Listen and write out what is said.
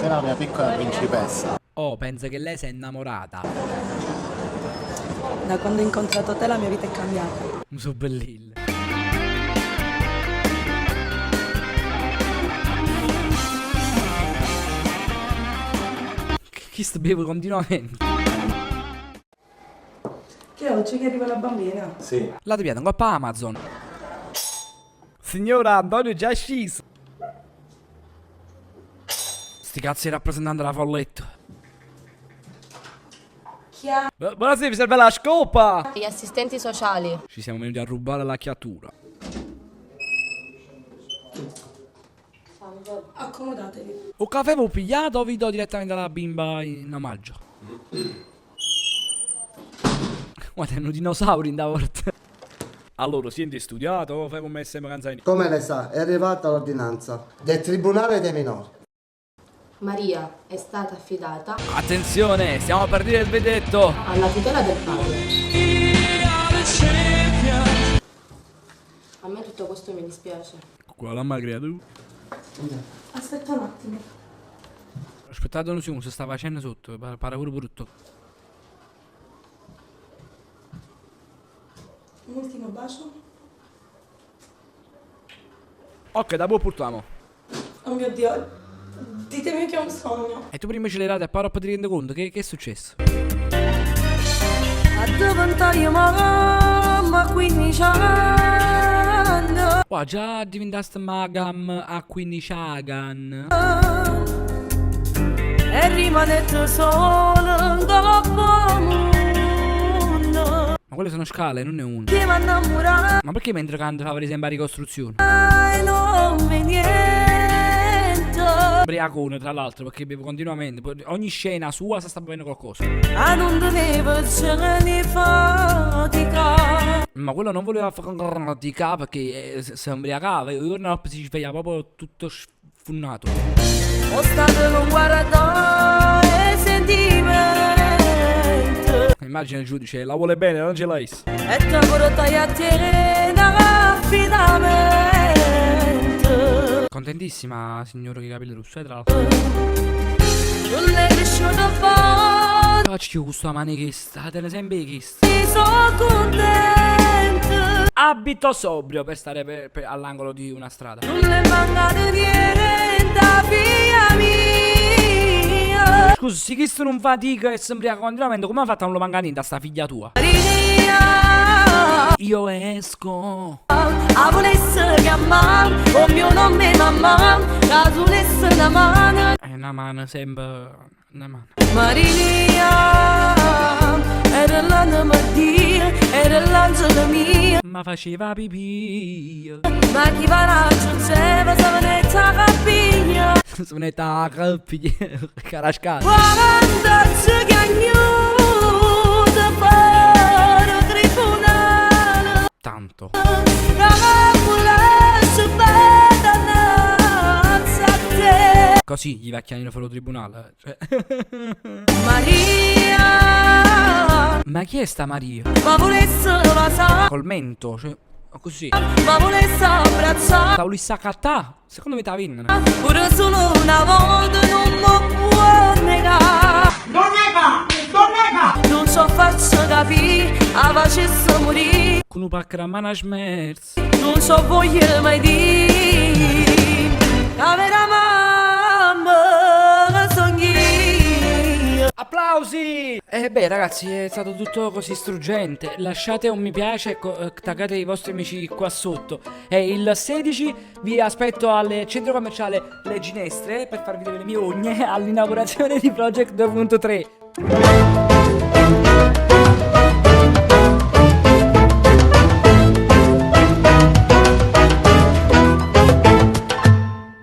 Sei la mia piccola principessa. Oh, penso che lei si è innamorata. Da quando ho incontrato te la mia vita è cambiata. So bellille. Chisto beve continuamente. Che è oggi che arriva la bambina? Sì. L'ate piato 'ncoppa Amazon. Signora Antonio è già sceso. Sti cazzi di rappresentante della folletto. Chi è? Buonasera, mi serve la scopa! Gli assistenti sociali. Ci siamo venuti a rubare la chiatura. Accomodatevi. O caffè l'ho pigliato o vi do direttamente alla bimba in omaggio? Guarda, è un dinosauro in da volta. Allora, senti, studiato, fai come sempre canzoni. Come lei sa, è arrivata l'ordinanza del Tribunale dei minori. Maria è stata affidata Attenzione, stiamo per dire il vedetto. alla tutela del padre. A me tutto questo mi dispiace. Qua la creatura. Aspetta un attimo. Aspettate un secondo, si sta facendo sotto, pare pure brutto. Un ultimo bacio. Ok, dopo portiamo. Oh mio Dio, ditemi che è un sogno. E tu prima ce l'hai data e poi dopo ti rendi conto che, che è successo? A diventare mamma 15 anni. Qua già diventaste magam a 15 anni. E rimanete solo dopo mondo. Ma quelle sono scale, non è una. Che mi innamorare Ma perché mentre canta fa per esempio la ricostruzione? non mi niente. Ubriacone tra l'altro perché bevo continuamente. Poi Ogni scena sua si sta bevendo qualcosa. A non dovevo ce ne fatica. Ma quello non voleva fare fatica perché eh, si ubriacava. Il giorno dopo si svegliava proprio tutto sfunnato. Ho stato non guardare e sentimento. Immagina il giudice, la vuole bene, non ce l'hai. E te portai a te affidamento. Contentissima signora che i capelli rossi, eh, tra l'altro. Non è cresciuto fuori, Faccio questa manichista, te ne sempre chista. sono contento. Abito sobrio per stare all'angolo di una strada. Non le manca di niente, figlia mia. Scusa, se questo non fatica e si ubriaca continuamente, come ha fatto a non lo mancare niente a sta figlia tua? Maria, Io esco. a volesse chiamare, o mio nome è mamma, la volesse una mano. È una mano sempre. Una mano. Maria, era l'anima di era l'angelo mio. Ma faceva pipì. Ma chi va là, c'era, se venette a capire. Se ne a capire. Carascata. Quando ci chiagnuto fuori tribunale, Tanto. che volesse bene innanzi a te. Così gli vecchianino fuori tribunale. Cioè. Maria, Ma chi è sta Maria? ma volesse vasare, Col mento, cioè. Così. ma volesse abbracciare. Ta volesse accattà? Secondo me ta vinna. Pure solo una volta non mi può negare. Non nega! Non nega! Non so faccio capire, a facesse morire. Con un pacchero a mano smerz. Non so voglio mai dire. La vera mamma sono io. Applausi! E beh ragazzi è stato tutto così struggente. Lasciate un mi piace e taggate i vostri amici qua sotto. E il 16 vi aspetto al centro commerciale Le Ginestre per farvi vedere le mie ugne all'inaugurazione di Project 2.3.